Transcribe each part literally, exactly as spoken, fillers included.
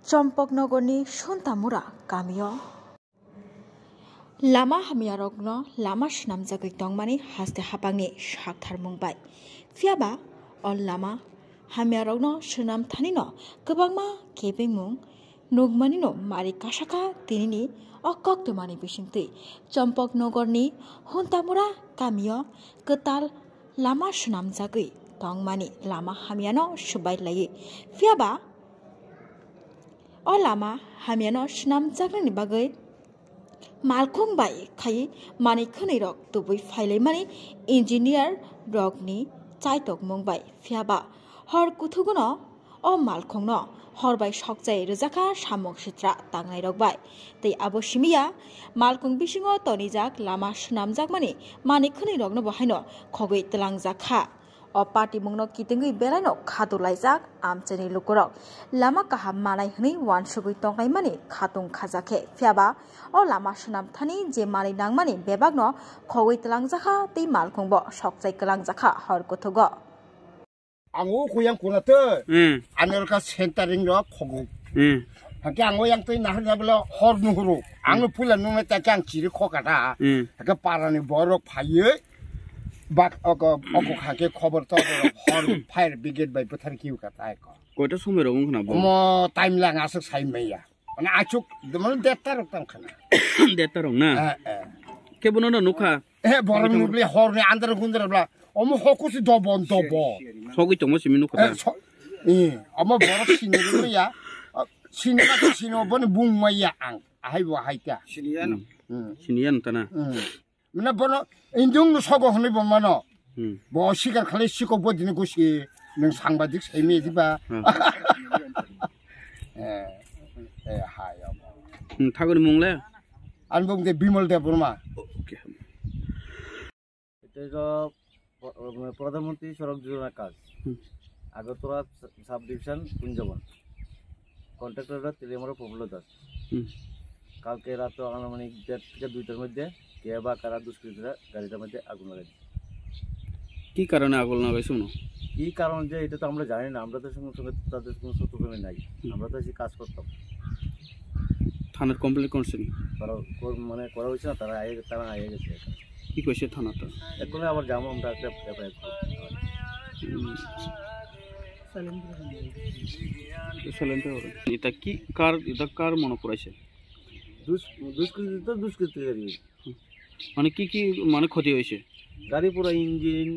Chompoknogorni Suntamura kamio lama hamyarokno lama swnamjagwi tongmani haste hapangni saktharmung bai. Phiyaba o lama hamyarokno swnam thanino kwbangma kebengmung nukmanino mari kasakha tinini o koktwmani bisingtwi. Chompoknogorni Huntamura kamio kwtal lama swnamjagwi tongmani lama hamyano swbai laiwi. Phiyaba o lama hamyano swnamjaknani bagwi malkhung bai khai manwi khwnwi rok tubui phailaimani engineer rokni chaitokmung bai. Phiyaba hor kuthugono o malkhungno hor bai sokchai rwjakha samung sitra tangnairok bai. Tei abo simiya malkhung bisingo tonijak lama swnamjakmani manwi khwnwi rokno bo haino khogwi twlangjakha. O patimungno kitingwi belaino khatulaijak amchaini lukurok. Lama kaham manai hwnwi uansugwi tonglaimani khatung khajakhe. Phiyaba o lama swnam thani je manwi nangmani bebakno khogwi twlangjakha tei malkhungbo sokchai kwlangjakha hor kuthugo. Ang o kuyang kuna te. Hmm. Ani oro ka centering ro khogo. Hmm. Hake ang o yang tei nahar na bela hor nuhuru. Ang no pula nung na ta kang chiri khoka da. Hmm. Hake para ni borok phaiye. Bak oko, oko hake khobor to borok hor fire brigade bai bwthar kiu ka tai ko. Koita somoi rok wngkha na bo? Omo time lang aswk sai maya. Mane achuk, mane detta rok tang khana. Detta rok na? Eh, eh. Khe bono no nukha? Eh, borok nukli hor ni andar gundar bla. Omo hoku si dobo, dobo. Sogwi tongo simi nukha Eh, ta? so, eh, omo borok sini ya. Sini na sini boni bung maya ang. Ahai bo hai ta. Sini ya no. Hmm. Sini ya no ta na? Hmm. Mane bono indung no sogo hwnwi bo mano. Hmm. Bo sikar khalai sikok bo dini gusi nung sangbadik sai me diba. Hmm. Eh, eh, hai abo. Hmm, thagoni mung le? Ani bung de Bimal Debbarma. Okay. এটা হলো প-, মানে প্রধানমন্ত্রী সড়ক যোজনার কাজ। হুম। Agartala sub division Kunjaban. Contractor হলো তেলিয়ামুড়া প্রফুল্ল দাস। হুম। কালকে রাত আনুমানিক দেড় থেকে দুইটার মধ্যে কে বা কারা দুষ্কৃতীরা গাড়িটার মধ্যে আগুন লাগাই দিচ্ছে। কি কারণে আগুন লাগাইছে উনি? কি কারণ যে এটা তো আমরা জানি না, আমরা তো সঙ্গে সঙ্গে তাদের কোনো সূত্রপাত নাই। হুম। আমরা তো এসে কাজ করতাম। থানার কমপ্লেন করছেন? করা, কর-, মানে করা হয়েছে না, তারা আগে, তারা আগে গেছে এখন। কি কইছে থানাটা? এখন আবার যাবো আমরা একটা এফআইআর করবো। হুম। সাইলেন্ট করে। এটা কি কার, এটা কার মনে পড়াইছে? দুষ-, দুষ্কৃতি তো দুষ্কৃতি আর কি। হুম। মানে কি কি মানে ক্ষতি হয়েছে? গাড়ি পুরো ইঞ্জিন,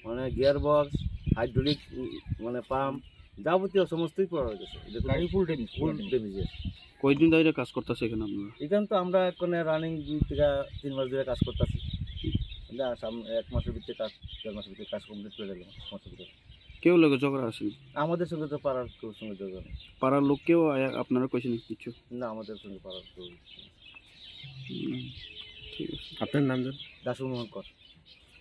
মানে গিয়ার বক্স, হাইড্রোলিক, উম, মানে পাম্প, যাবতীয় সমস্তই পুরো হয়ে গেছে। এটা তো গাড়ি ফুল ড্যামেজ, ফুল ফুল ড্যামেজ। ড্যামেজ। কয়দিন ধরে কাজ করতেছে এখানে আপনারা? এখানে তো আমরা এখন রানিং দুই থেকে তিন মাস ধরে কাজ করতেছি। এটা সাম-, এক মাসের ভিতরে কাজ, দেড় মাসের ভিতরে কাজ কমপ্লিট করে গেল, এক মাসের ভিতরে। কেউ লগে ঝগড়া আছে নি? আমাদের সঙ্গে তো পাড়ার কেউ সঙ্গে ঝগড়া নেই। পাড়ার লোক কেউ আয়া-, আপনারা কইছেন কিছু? না, আমাদের সঙ্গে পাড়ার কেউ কিছু নেই। হুম, ঠিক আছে। আপনার নাম জান? দাসু মোহন কর।